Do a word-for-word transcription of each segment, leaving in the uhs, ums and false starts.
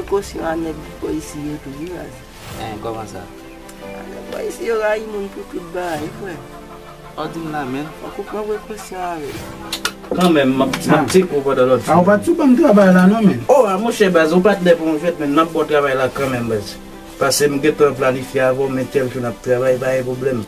Prekosyon a nèg bò isi yo tou, wi, baz. En, kòman sa? A, nèg bò isi yo rayi moun pou tout bagay, frè. Ou di m la, menn. Fòk ou pran prekosyon avè l. Kanmenm, m ap, m ap tcheke w pandan lòt jou. A, ou pa t sou ban m travay la, non, menn. O, a, monchè, baz, ou patnè pou mwen fèt, menn. M ap ba w travay la kanmenm, baz. Paske m gentan planifye avè w, men tèl jou n ap travay, pa gen pwoblèm.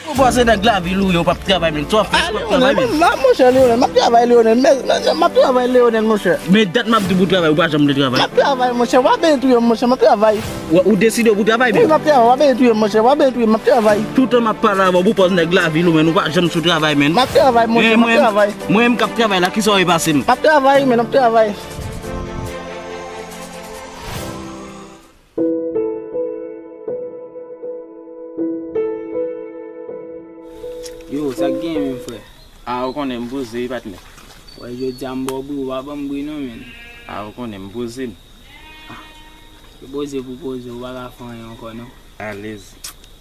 Ou panse nèg lavil ou ye, ou p ap travay, menn. Sa w ap fè, si w p ap travay, menn? Monchè, Leonel, m ap travay, Leonel. Men, men, m ap travay, Leonel, monchè. Men dat m ap di w pou w travay, ou pa janm vle travay. M ap travay, monchè. W a byen touye m, monchè. M ap travay. Ou, ou deside w pou w travay, menn? Wi, m ap travay. W a byen touye m, monchè. W a byen touye m. M ap travay. Toutan m ap pale avè w, pou pòz nèg lavil ou, menn, ou pa janm sou travay, menn. M ap travay, monchè. M ap travay. Mwen, mwen, mwen k ap travay la, kisa w vle pase m? M ap travay, menn. M ap travay. Yo, sa k genyen menm, frè? A, ou konnen m poze wi, patnè. Wè, jodi a m ba w bri, ou pa ban m bri non, menn. A, ou konnen m poze, m. A, se poze pou poze, ou pa ka fè anyen ankò non. Alèz.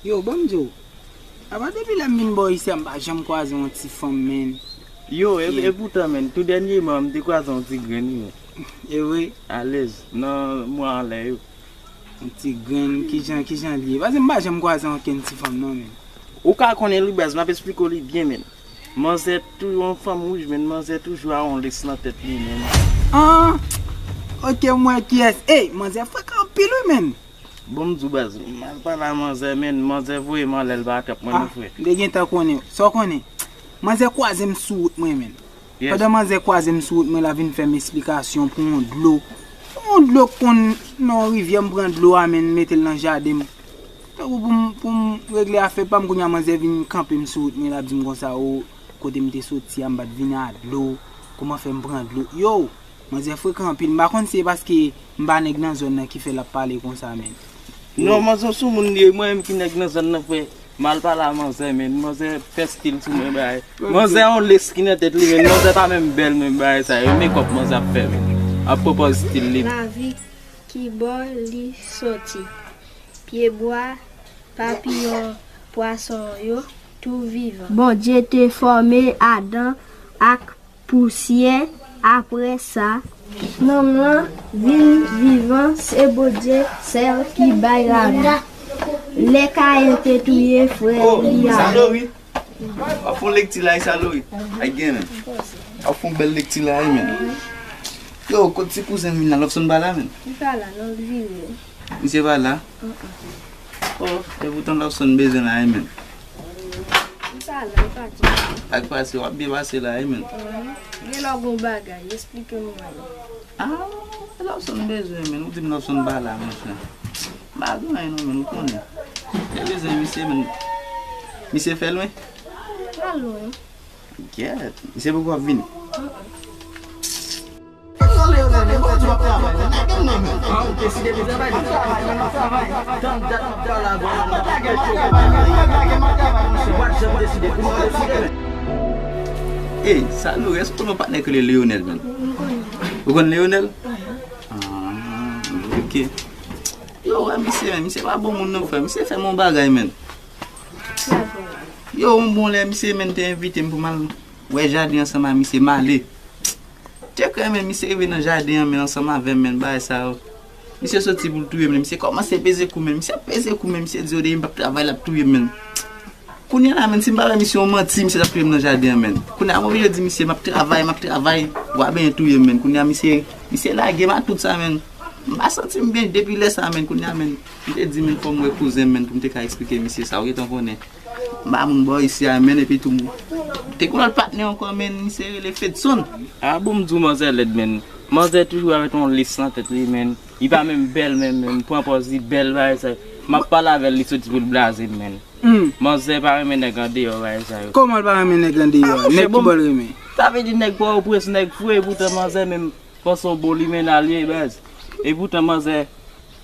Yo, ban m di w. Apa depi lè m vin bò isi a, m pa janm kwaze yon ti fanm, menn. Yo, e, e poutan, menn, tou dènyèman, m te kwaze yon ti grenn, wi, menn. E vre? Alèz, nan mwa anlè yo. Yon ti grenn, kijan, kijan li ye? Paske m pa janm kwaze ankenn ti fanm, non, menn. Ou ka konnen li, baz, m ap esplike w li byen, menn. Manzè tou yon fanm wouj, menn, manzè toujou a yon lès nan tèt li, menn. An! Oke, m wè kiyès. Ey, manzè frekan anpil, wi, menn. Bon, m di w, baz, m al pale a manzè, menn, manzè voye m anlè l pa trap mwen, non, frè. M te gentan konnen. Sa w konnen? Manzè kwaze m sou wout mwen, menn. Pandan manzè kwaze m sou wout mwen, l ap vin fè m esplikasyon pou yon dlo. Pou yon dlo k konn nan yon rivyè, m pran dlo a, menn, m mete l nan jaden m. Tankou pou m, pou m regle afè pa m, kounye a manzè vin kanpe m sou wout mwen, l ap di m konsa, o, kote m te soti a, m pa t vin a dlo. Kòman fè m pran dlo? Yo! Manzè frekan anpil. M pa konn si se paske m pa nèg nan zòn nan ki fè l ap pale konsa, menn. Non, manzè sou moun li ye. Mwen menm ki nèg nan zòn nan, frè. M al pale a manzè, menn. Manzè fè stil sou mwen, bagay. Manzè yon lès ki nan tèt li, menn. Manzè pa menm bèl, menn, bagay sa yo. Mekòp manzè ap fè, menn. Apwopo stil li. Lavi, ki bò li soti? Pyebwa, papiyon, pwason yo, tou vivan. Bondye te fòme Adan ak pousyè. Apre sa, nonm lan vin vivan, se Bondye sèl ki bay lavi. Lè Kayen te touye frè li Abèl. W ap fè yon lekti la, wi, Salori. Ay gen, menn. W ap fè yon bèl lekti la, wi, menn. Yo, kot ti kouzen m vin la, Lobson pa la, menn? Li pa la, non, li vire. Misye pa la? Oh, e poutan Lobson bezwen la, wi, menn. Li pa la, li pati. Ak pase, w ap byen pase la, wi, menn. Gen lè w gen yon bagay, esplike m mwen. Ah, Lobson bezwen, menn. Ou di m Lobson pa la, monchè. M pa gen anyen non, menn, ou konnen. Li bezwen misye, menn. Misye fè lwen? Pa lwen. Gyèt, misye poko ap vini. Ey, Salori, èske w konn yon patnè ki rele Leonel, menn? Ou konn Leonel? Ah, ok. Yo, wè misye, menn, misye pa bon moun non, frè. Misye fè m yon bagay, menn. Yo, yon bon lè, misye, menn, te envite m pou m al wè jaden ansanm a misye, m ale. Tchèk, menn, misye rive nan jaden an, menn, ansanm avè m, menn, bagay sa yo. Misye soti pou l touye m, menn. Misye kòmanse peze kou, menn. Misye ap peze kou, menn. Misye di yo depi m p ap travay, l ap touye m, menn. Kounye a la, menn, si m pa fè misye yon manti, misye t ap touye m nan jaden an, menn. Kounye a, m oblije di misye, m ap travay, m ap travay. W a benyen touye m, menn. Kounye a, misye, misye lage m ak tout sa, menn. M pa santi m byen depi lè sa, menn. Kounye a, menn, m te di, menn, fò m wè kouzen m, menn, pou m te ka eksplike misye sa. Ou gentan konnen. M pa moun bò isi a, menn, epi tou, m, Te gon lòt patnè ankò, men, misye rele Fedson. A bon, m di w manzè lèd, men. Manzè toujou avèk yon lis nan tèt li, men. Li pa menm bèl, men, men. Pran pòz li bèl, bagay sa. M ap pale avè l, li soti pou l blaze m, men. Hmm. Manzè pa renmen nèg andeyò, bagay sa yo. Kòman l pa renmen nèg andeyò? Ah, monchè, nèg ki bon, bò l renmen? Sa vle di nèg Pòtoprens, nèg fre, epoutan manzè menm panse yon bon limenal ye, baz. Epoutan manzè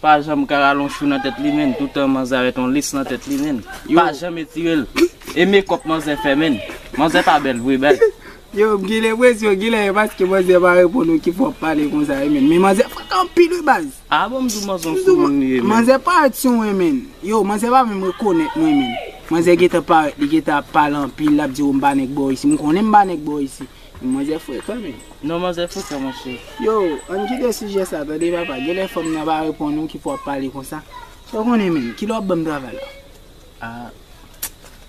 pa janm ka rale yon chou nan tèt li, menn. Toutan manzè avèk yon lis nan tèt li, menn. Yo. Pa janm etire l. E mekòp manzè fè, menn. Manzè pa bèl vre, baz. Yo, m gen lenpresyon, gen lè e paske manzè pa reponn ou ki fè w ap pale konsa, wi, menn. Men manzè frekan anpil, wi, baz. A bon, m di w manzè yon sou moun li ye, menn. Manzè parèt sou mwen, menn. Yo, manzè pa menm rekonèt mwen, menn. Manzè gentan parèt, li gentan ap pale anpil, l ap di w m pa nèg bò isi. M konnen m pa nèg bò isi. Men manzè frekan, menn. Non, manzè frekan, monchè. Yo, ann kite sijè sa, tande, papa. Genlè fanm nan pa reponn ou ki fè w ap pale konsa. Sa w konnen, menn. Kilè w ap ban m travay la? A,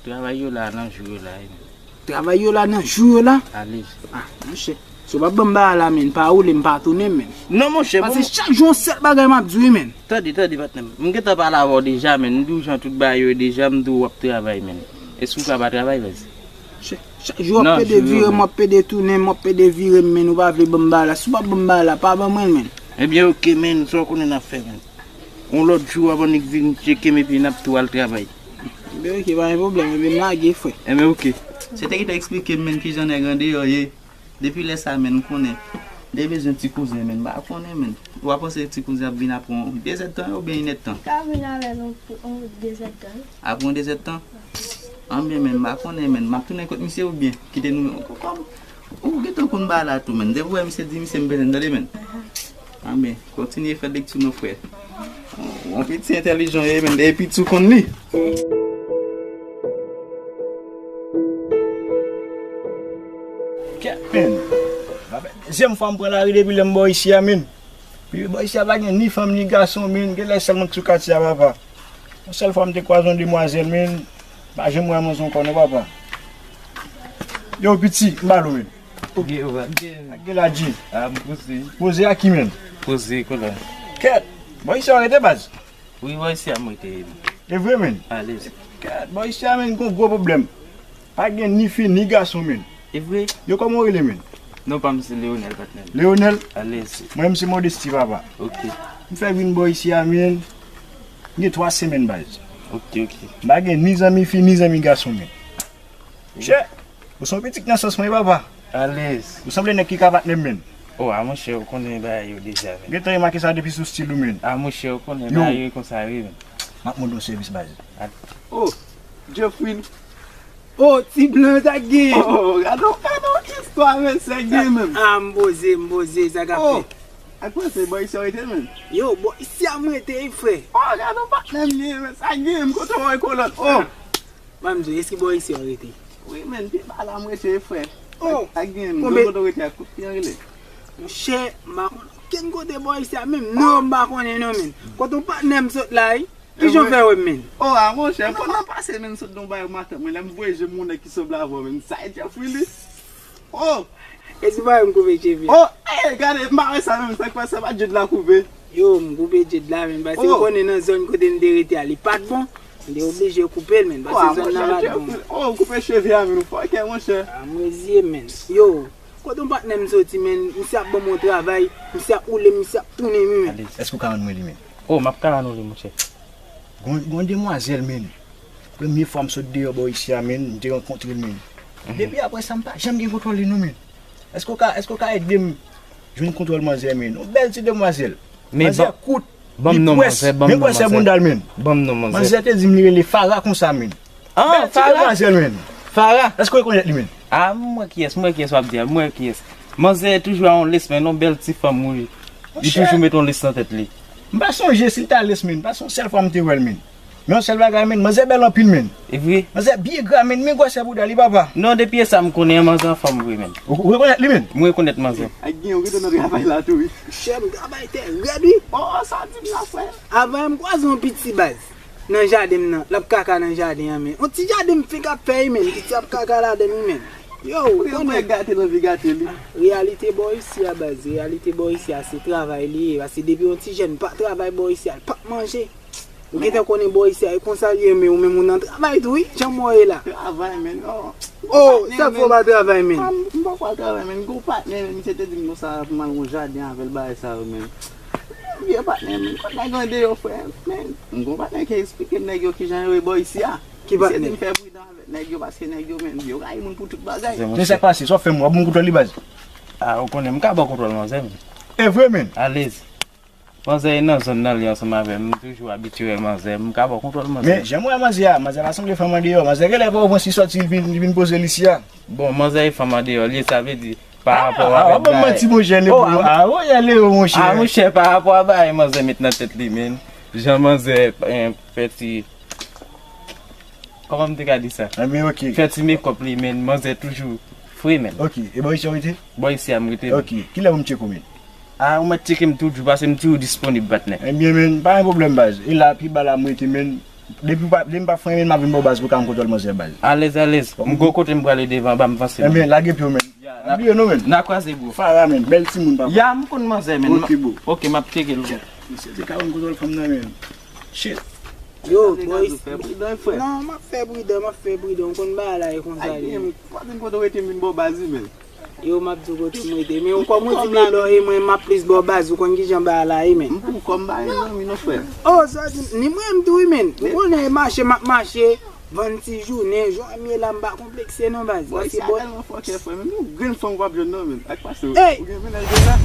travay yo la, nan jou yo la, wi, menn. Travay yo la, nan jou yo la? Alèz. A, monchè. Si w pa ban m bagay la, menn, pa woule m, pa tounen m, menn. Non, monchè, bon. Paske chak jou yon sèl bagay m ap di w, wi, menn. Tande, tande, patnè m. M gentan pale avè w deja, menn. M di w jan tout bagay yo ye deja, m di w w ap travay, menn. Èske w ka pa travay, baz? Chak, chak jou w ap pede vire m, w ap pede tounen m, w ap pede vire m, menn, ou pa vle ban m bagay la. Si w pa ban m bagay la, pa ban mwen l, menn. Ebyen, oke, menn, sa w konnen n ap fè, menn. Yon lòt jou, w ap annik vin tcheke m epi n ap tou al travay. Ebyen, oke, pa gen pwoblèm, ebyen, m lage, frè. Ebyen, oke. Se te ki te eksplike m, menn, kijan nèg andeyò ye. Depi lè sa, menn, m konnen. Li bezwen ti kouzen, menn, m pa konnen, menn. W a panse ti kouzen ap vin apre yon de zèdtan oubyen inèdtan? Ka vin avè l yon, yon de zèdtan, wi. Apre yon de zèdtan? Anben, menn, m pa konnen, menn. M ap tounen kot misye oubyen kite nou kòm ou gentan konn bagay la tou, menn. Depi w wè misye di misye m bezwen l, tande, menn. Anben, kontinye fè lekti non, frè. Yon piti entèlijan w ye, menn. Depi piti w konn li. Kèt, menn. Dezyèm fwa m pran lari depi lè m bò isi a, menn. Pi bò isi a pa gen ni fanm ni gason, menn. Genlè sèlman sou katye a, papa. Yon sèl fwa m te kwaze yon demwazèl, menn. Pa janm wè manzè ankò non, papa. Yo, piti, m ba l ou, menn. Gen, gen. Ak gen la, G. A, m poze. Poze ak ki, menn? Poze, kola. Kèt, bò isi a w rete, baz? Wi, bò isi a m rete. E vre, menn? Alèz. Kèt, bò isi a, menn, gon gwo pwoblèm. Pa gen ni fi, ni gason, menn. E vre? Yo, kòman w rele, menn? Non pa m se Leonel, patnè m. Leonel? Alèz. Mwen, m se Modesti, papa. Oke. M fèk vin bò isi a, menn. M gen twa semèn, baz. Oke, oke. M pa gen ni zanmi fi, ni zanmi gason, menn. Chè, ou se yon pitit nan sans mwen, papa. Alèz. Ou sanble nèg ki ka patnè m, menn. O, a, monchè, ou konnen bagay yo deja, menn. Gentan remake sa depi sou stil ou, menn. A, monchè, ou konnen bagay yo konsa, wi, menn. M ap mande w sèvis, baz. O, Jeffrey. O, ti blan, sa k gen? O, gade w, gade w, istwa, menn, sa k gen, menn. A, m poze, m poze, sa k ap fèt? Ak mwen, se bò isi a w rete, menn. Yo, bò isi a m rete, wi, frè. O, gade w, patnè m ye, menn, sa k gen, menn, kote w wè kolòt? O. Ban m di w, èske bò isi a w rete? Wi, menn, pi ba la m rete, frè. O! Ak, ak gen, konbyen kote w rete ak kote w rele? Monchè, m pa konn okenn kote bò isi a, menm non m pa konnen non, menn. Kote w patnè m sot la, wi. Kijan w fè wè m, menn? O, a, monchè, m konn nan pase, menn, sot nan yon bagay matant mwen, lè m voye je m yon nèg ki sanble avè w, menn. Sa e Jeffrey li? O! Èske w pa wè m koupe cheve? O! Ey, gade, m pa wè sa menm, sa k pase, sa pa Jade la koupe? Yo, m koupe Jade la, menn, paske w konnen nan zòn kote m te rete a, li pa t bon. M te oblije koupe l, menn, paske zòn nan pa t bon. O, w koupe cheve a, menn, ou fòkè, monchè. A, m reziye m, menn. Yo, kote yon patnè m soti, menn, misye ap ban m yon travay, misye ap woule m, misye ap tounen m, wi, menn. Èske w ka rann mwen li, menn? O, m ap ka rann ou li, monchè. Gon, gon demwazèl, menn. Premye fwa m sot deyò bò isi a, menn, m te rankontre l, menn. Depi apre sa, m pa janm gen kontwòl li non, menn. Èske w ka, èske w ka ede m jwenn kontwòl manzè, menn? Yon bèl ti demwazèl. Manzè kout, li pwès, men pwès se bounda l, menn. Ban m non manzè. Manzè te di m li rele Farah konsa, menn. Bèl ti demwazèl, menn. Farah. Èske w rekonèt li, menn? A, m wè kiyès, m wè kiyès w ap di a, m wè kiyès. Manzè toujou a yon lis, menn, yon bèl ti fanm, wi. Li toujou met yon lis nan tèt li. M pa sonje si l ta lis, menn. Pa se yon sèl fwa m te wè l, menn. Men yon sèl bagay, menn, manzè bèl anpil, menn. E vre? Manzè byen gra, menn, men gwosè bouda li, papa. Non, depi e sa m konnen an, manzè anfòm vre, menn. Ou, ou rekonèt li, menn? M rekonèt manzè. Ak gen, ou rete nan travay la tou, wi. Chè, m travay tè rèd, wi. O, sa w di m la, frè? Avanyè m kwaze yon piti baz nan jaden m nan, l ap kaka nan jaden an, menn. Yon ti jaden m fenk ap fè, wi, menn. Piti ap kaka ladan l, wi, menn. Yo, ou konnen. Gate nan vi gate li. Reyalite bò isi a, baz. Reyalite bò isi a, se travay li ye. Paske depi yon ti jèn pa travay bò isi a, l p ap manje. Ou gentan konnen bò isi a, e konsa l ye, men ou menm ou nan travay tou, wi. Jan mwen ye la. Travay, men, oh. Oh, sa fè w pa travay, men? Ah, m pa kwa travay, men. Gon patnè, men, misye te di m konsa pou m al gon jaden avè l, bagay sa yo, men. Vye patnè, men. Kot nèg yo andeyò, frè, men. M gon patnè ki eksplike m nèg yo kijan yo ye bò isi a. Ki patnè? Misye di m fè pridan avèk nèg yo, paske nèg yo, men, yo rayi moun pou tout bagay. Men sa k pase, sa w fè m, w ap ban m kontwòl li, baz? Ah, ou konnen, m ka ba w kontwòl manzè, men. E vre, men? Alèz. Manzè e nan zòn nan, li ansanm avè m. M toujou abitye wè manzè. M ka ba w kontwòl manzè. Men, jan m wè manzè a, manzè pa sanble fanm andeyò. Manzè genlè pa ofans li sòti, li vin, li vin poze l isi a. Bon, manzè e fanm andeyò, li ye, sa vle di, pa rapò avèk bagay. Ah, ah, w ap ban m manti, monchè, Leo. Ah, woyè, Leo, monchè. Ah, monchè, pa rapò a bagay manzè met nan tèt li, men. Jan manzè, eh, fè ti Kòman m te ka di sa? Enben, ok. Fè ti mekòp li, men manzè toujou fre, men. Ok, e bò isi a w rete? Bò isi a m rete, men. Ok, kilè pou m tcheke w, men? Ah, ou mèt tcheke m toujou, paske m toujou disponib, patnè. Enben, men, pa gen pwoblèm, baz. E la, pi ba la, m rete, men. Depi w pa, depi m pa fè anyen, men, m ap vin ba w, baz, pou ka m kontwòl manzè, baz. Alèz, alèz. M gon kote m prale devan, ba m vanse, men. Enben, lage pye w, men. Ya, pa bliye non, men. N a kwaze, bro. Fara, men, bèl timoun, papa. Ya, m konn manzè, men. Ok, bro. Ok, m ap tcheke l, bro. Misye te ka wè m kontwòl fanm nan, men. Shit. Yo, boy. Fè pridan, frè. Non, m ap fè pridan, m ap fè pridan. Ou konn bagay la e konsa li ye. Ay, men, pa di m kote w rete, m vin ba w baz, men. Yo, m ap di w kote m rete. Men ou kòm ou di Delò e mwen, m ap plis ba w baz. Ou konn kijan bagay la ye, men. M pou kòm bagay zanmi non, frè. Oh, sa di, ni mwen m tou wi, men. Ou konnen e mache, m ap mache. Vann ti jounen, jan m ye la, m pa konplekse non, baz. Bòy, sa tèlman fòkè, frè, men yon grenn fanm w ap jwenn non, men. Ak pase w. Ey! Ou gen mennaj deja?